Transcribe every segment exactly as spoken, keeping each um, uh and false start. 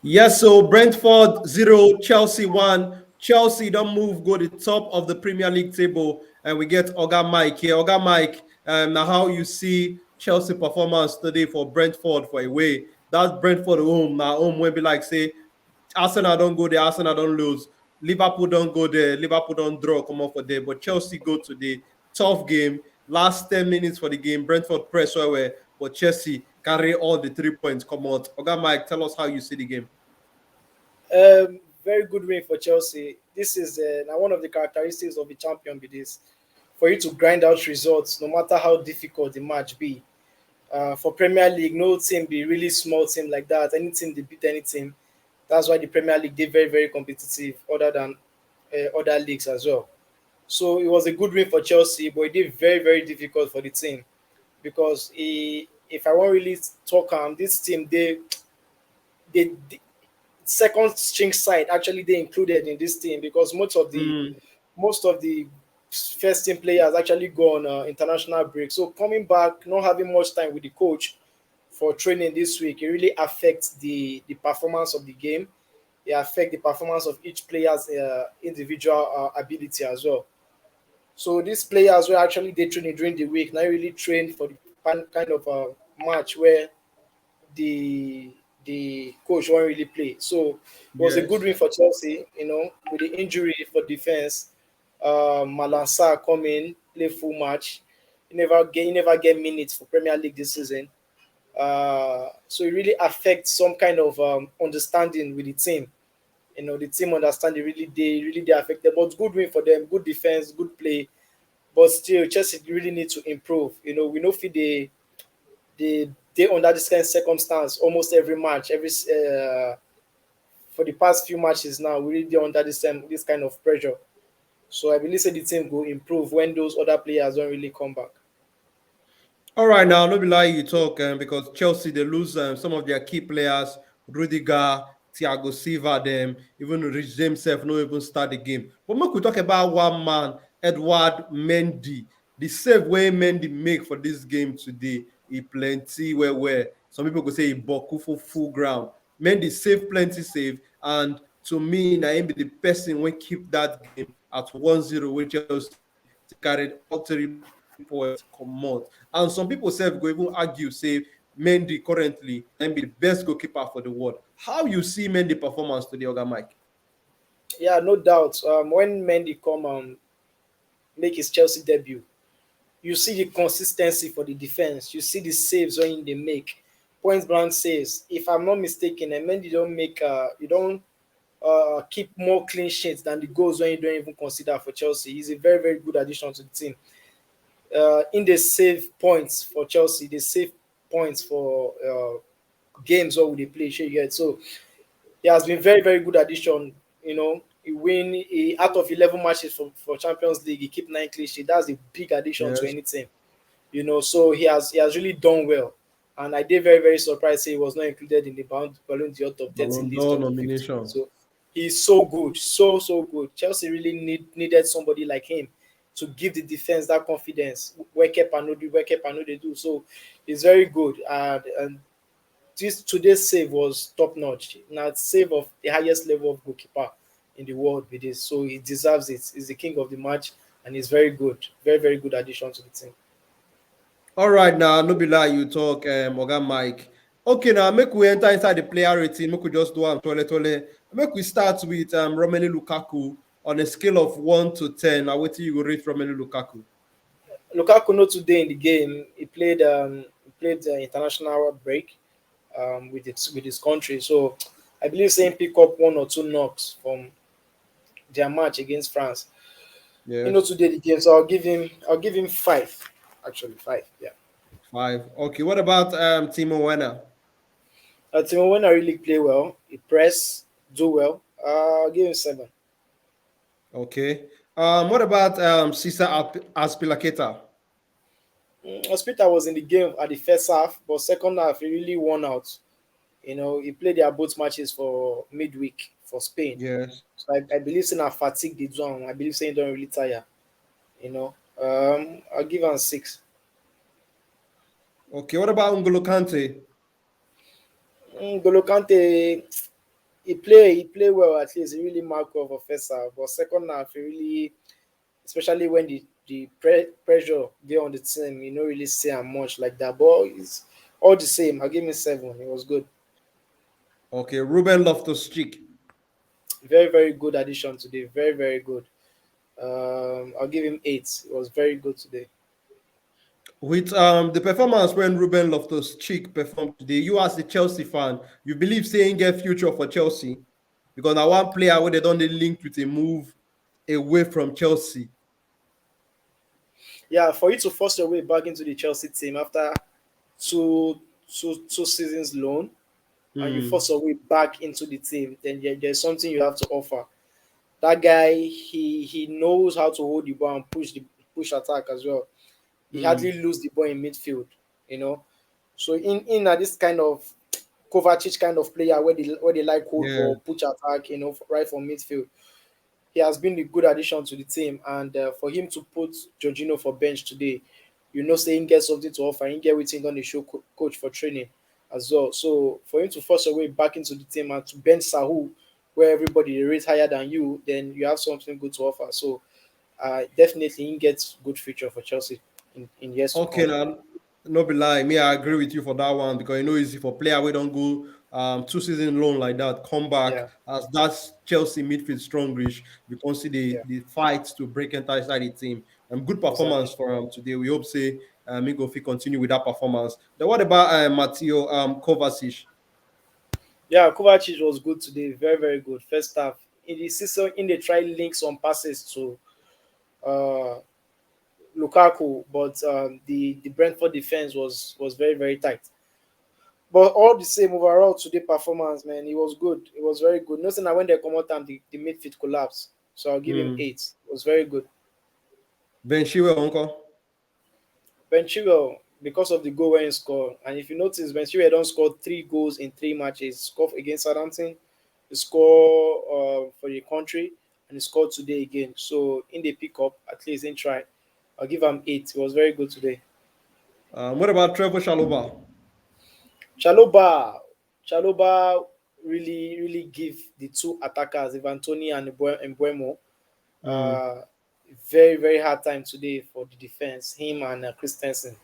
Yes, so Brentford zero, Chelsea one. Chelsea don move go the top of the Premier League table, and we get Oga Mike here. Oga Mike, um, now how you see Chelsea performance today for Brentford for a way? That Brentford home, now home will be like say Arsenal don't go there, Arsenal don't lose. Liverpool don't go there, Liverpool don't draw come up for there, but Chelsea go to the tough game. Last ten minutes for the game, Brentford press well, well, but Chelsea carry all the three points come out. Oga Mike, tell us how you see the game. Um, very good win for Chelsea. This is uh, now one of the characteristics of the champion. Be this for you to grind out results, no matter how difficult the match be. Uh, for Premier League, no team be really small team like that. Any team they beat any team. That's why the Premier League they very very competitive, other than uh, other leagues as well. So it was a good win for Chelsea, but it did very very difficult for the team because he, if I want really talk, um, this team they they, the second string side actually they included in this team because most of the mm. most of the first team players actually go on uh, international break. So coming back, not having much time with the coach for training this week, it really affects the the performance of the game. It affects the performance of each player's uh, individual uh, ability as well. So these players were actually they training during the week, not really trained for the kind of uh, match where the the coach won't really play. So it was yes. a good win for Chelsea, you know, with the injury for defense. Uh, Malang Sarr come in, play full match. He never get he never get minutes for Premier League this season. Uh, so it really affects some kind of um, understanding with the team. You know, the team understanding really they really they affected. But good win for them, good defense, good play. But still, Chelsea really need to improve. You know, we know if they they they under this kind of circumstance almost every match, every uh, for the past few matches now, we really under this um, this kind of pressure. So I believe say the team will improve when those other players don't really come back. All right, now no be lie you talk um, because Chelsea they lose um, some of their key players, Rudiger, Thiago Silva, them even Reece James self no even start the game. But make we talk about one man, Edward Mendy. The save way Mendy make for this game today, he plenty where where some people could say he boku for full ground. Mendy save plenty save, and to me, na him be the person wey keep that game at one zero wey Chelsea carried all three points comot. And some people sef go even argue say Mendy currently na him be the best goalkeeper for the world. How you see Mendy performance today, Oga Mike? Yeah, no doubt. Um, when Mendy come um, make his Chelsea debut, you see the consistency for the defense. You see the saves when they make, point blank saves. If I'm not mistaken, and Mendy don't make uh, you don't uh, keep more clean sheets than the goals when you don't even consider for Chelsea. He's a very very good addition to the team. Uh, in the save points for Chelsea, they save points for uh, games what we play. Sure, you get so. He has been very very good addition. You know, he win he, out of eleven matches for, for Champions League, he keep nine clean sheets. That's a big addition yes. to any team. You know, so he has he has really done well. And I did very, very surprised he was not included in the Ballon d'Or top thirteen list. Nomination. So he's so good, so, so good. Chelsea really need, needed somebody like him to give the defense that confidence. Where Kepa no do, where Kepa no they do. So he's very good. And, and this today's save was top notch. Now save of the highest level of goalkeeper in the world with this. So he deserves it. He's the king of the match and he's very good. Very, very good addition to the team. All right, now no be lie you talk, um, Oga Mike. Okay, now make we enter inside the player rating. Make we just do am tole tole. Make we start with um, Romelu Lukaku on a scale of one to ten. Now, what you go rate Romelu Lukaku? Lukaku not today in the game. He played um, he played the international break um, with its with his country. So I believe saying pick up one or two knocks from their match against France. Yeah. You know today the game, so I'll give him I'll give him five. Actually, five. Yeah. Five. Okay. What about um, Timo Werner? Uh, Timo Werner really play well. He press, do well. Uh, I'll give him seven. Okay. Um, what about um, Cesar Azpilicueta? Mm, Azpilicueta was in the game at the first half, but second half he really won out. You know, he played their both matches for midweek for Spain. Yes. So I, I believe saying fatigue the zone. I believe saying don't really tire. You know, um, I'll give him six. Okay, what about N'Golo Kante? N'Golo Kante, He play he play well. At least he really mark well for first half, but second half he really, especially when the the pre- pressure dey on the team, you no really see am much like that. But it's all the same. I'll give him seven. It was good. Okay, Ruben Loftus Cheek. Very, very good addition today. Very, very good. Um, I'll give him eight. It was very good today. With um the performance when Ruben Loftus Cheek performed today, you as a Chelsea fan, you believe saying get future for Chelsea? Because now one player where they don't dey linked with a move away from Chelsea. Yeah, for you to force your way back into the Chelsea team after two two two seasons loan, and you Mm. force your way back into the team, then there, there's something you have to offer. That guy, he he knows how to hold the ball and push the push attack as well. He Mm. hardly lose the ball in midfield, you know. So in in uh, this kind of Kovacic kind of player where they where they like hold Yeah. ball, push attack, you know, right from midfield. He has been a good addition to the team, and uh, for him to put Jorginho for bench today, you know, say he get something to offer. He get wetin don dey show co- coach for training as well. So for him to force a way back into the team and to bench Sahu, where everybody dey rate higher than you, then you have something good to offer. So uh, definitely he gets good future for Chelsea in, in years to Okay, come. Now, no be lie, me I agree with you for that one, because you know easy for player we don't go um two season loan like that come back Yeah. As that Chelsea midfield strong reach, we can see the Yeah. the fight to break enter inside the team. And good performance for him today. We hope say um he go fit continue with that performance. Then what about uh, Mateo um Kovacic? Yeah, Kovacic was good today. Very, very good. First half. In the season, in the try link some passes to uh, Lukaku, but um, the the Brentford defense was was very, very tight. But all the same, overall today performance, man, it was good. It was very good. Nothing. I when they come out and the, the midfield collapse, so I'll give him Mm. eight. It was very good. Ben Chilwell, uncle. Ben Chilwell, because of the goal when he scored, and if you notice, Ben Chilwell don't score three goals in three matches. Score against Southampton, he score uh, for the country, and he scored today again. So in the pickup, at least in try, I'll give him eight. It was very good today. Um, what about Trevor Chalobah? Chalobah, Chalobah really, really give the two attackers, Ivan Toney and Mbue- Mbeumo, uh, very, very hard time today for the defense. Him and uh, Christensen,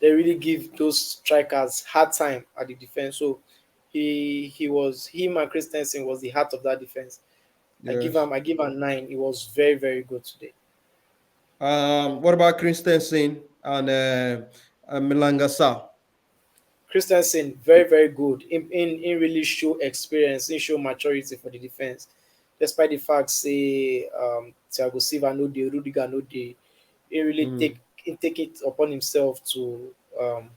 they really give those strikers hard time at the defense. So he he was him and Christensen was the heart of that defense. I give Yes. him I give him nine. It was very, very good today. Um, what about Christensen and uh, uh, Malanga Sarr? Christensen very, very good. In in in really show experience, in show maturity for the defense, despite the fact say um, Thiago Silva no dey, Rudiger no dey. He really Mm. take he take it upon himself to um,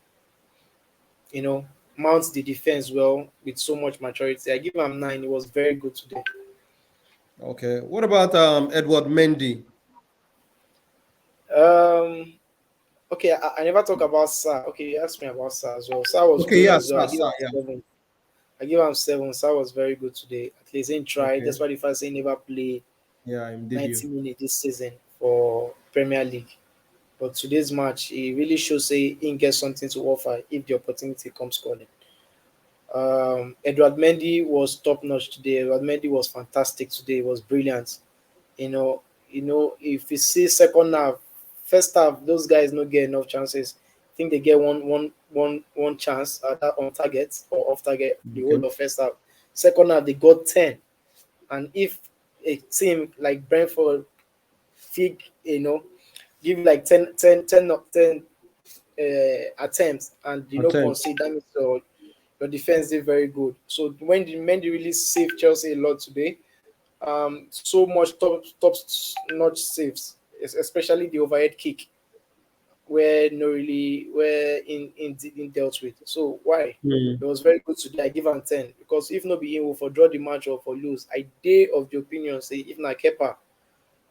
you know, mount the defense well with so much maturity. I give him nine. It was very good today. Okay. What about um Edward Mendy? Um, okay, I, I never talk about Sarr. Okay, you asked me about Sarr as well. Sarr was Okay, good yeah, as well. I Sarr, give Sarr, him yeah. seven. I give him seven. Sarr was very good today. At least he tried. Okay. That's why the fact say he never play Yeah, him debut. ninety minutes this season for Premier League. But today's match, he really shows say he get something to offer if the opportunity comes calling. Um, Edward Mendy was top notch today. Edward Mendy was fantastic today. He was brilliant. You know, you know, if you see second half, first half, those guys no get enough chances. I think they get one, one, one, one chance at that on target or off target the whole Okay. of first half. Second half, they got ten. And if a team like Brentford, fig, you know, give like ten, ten, ten, ten uh, attempts and you know Attempt. Concede, that means your, your defense is very good. So when the Mendy really saved Chelsea a lot today, um, so much top top notch saves, es- especially the overhead kick, where no really where in in in dealt with. So why? Mm. It was very good today. I give him ten because if not be him, we for draw the match or for lose. I dey of the opinion say if na Kepa,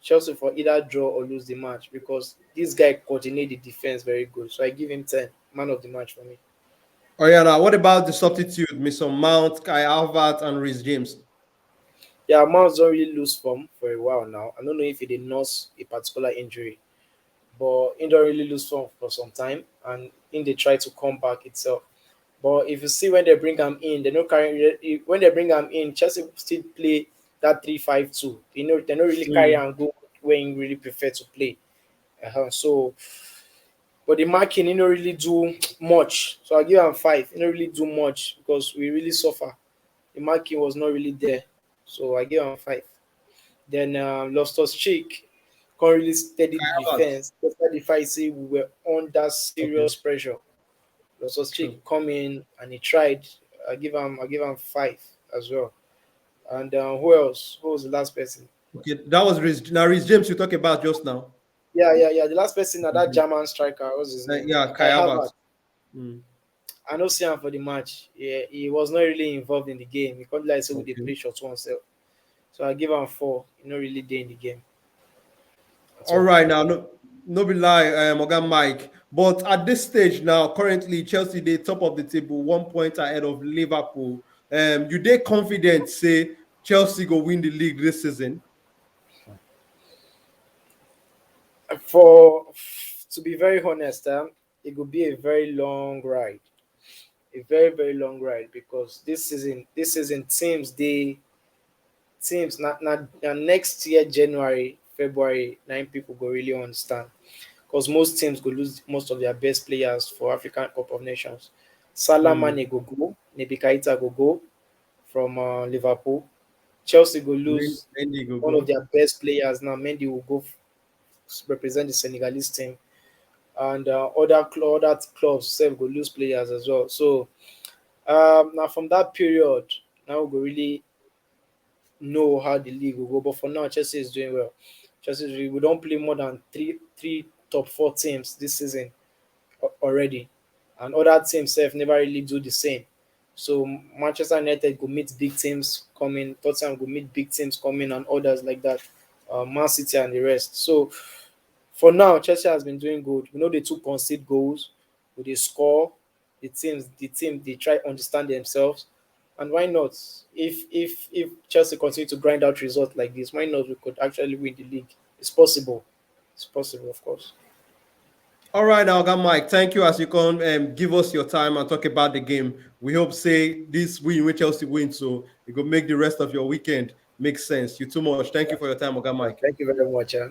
Chelsea for either draw or lose the match because this guy coordinate the defense very good. So I give him ten. Man of the match for me. Oh yeah, now what about the substitute, Mason Mount, Kai Havertz, and Reece James? Yeah, Mount don't really lose form for a while now. I don't know if he dey nurse a particular injury, but he don't really lose form for some time, and in the try to come back itself. But if you see when they bring am in, they no carry when they bring am in, Chelsea still play that three five two. You know, they no really carry am go where he really prefer to play. Uh-huh. So, but the marking, he no really do much. So I give am five. He no really do much because we really suffer. The marking was not really there. So I give am five. Then um, Loftus Cheek can't really steady the defense. That's why the fight say we were under serious pressure. Loftus Cheek come in and he tried. I give him, I give him five as well. And uh, who else? Who was the last person? Okay, that was Reece, now Reece James you talk about just now. Yeah, yeah, yeah. The last person, that, that German striker, what's his name? Yeah, Kai Havertz. Mm. I no see am for the match. Yeah, he was not really involved in the game. He come like say we dey play short one self. So I give am four. He no really dey in the game. All right, now no, no be lie, um, Oga Mike. But at this stage now, currently Chelsea dey top of the table, one point ahead of Liverpool. Um, you dey confident say Chelsea go win the league this season? For to be very honest, um, it could be a very long ride, a very very long ride because this season, this season teams dey teams na na na next year January, February, nine people go really understand because most teams go lose most of their best players for African Cup of Nations. Salah, Mane go go, Naby Keita go go from uh, Liverpool. Chelsea go lose Mendy go one go. of their best players now. Mendy will go f- represent the Senegalese team, and uh, other cl- other clubs sef go lose players as well. So um, now from that period, now we go really know how the league will go. But for now, Chelsea is doing well. Chelsea, is- we don't play more than three three top four teams this season a- already, and other teams sef never really do the same. So Manchester United go meet big teams coming, Tottenham go meet big teams coming, and others like that, uh, Man City and the rest. So for now, Chelsea has been doing good. We know they too concede goals, but they score. The teams, the team, they try understand themselves, and why not? If if if Chelsea continue to grind out results like this, why not? We could actually win the league. It's possible. It's possible, of course. All right, now, Oga Mike, thank you as you come and give us your time and talk about the game. We hope say this win wey Chelsea win, so it go make the rest of your weekend make sense. You too much. Thank you for your time, Oga Mike. Thank you very much. Uh,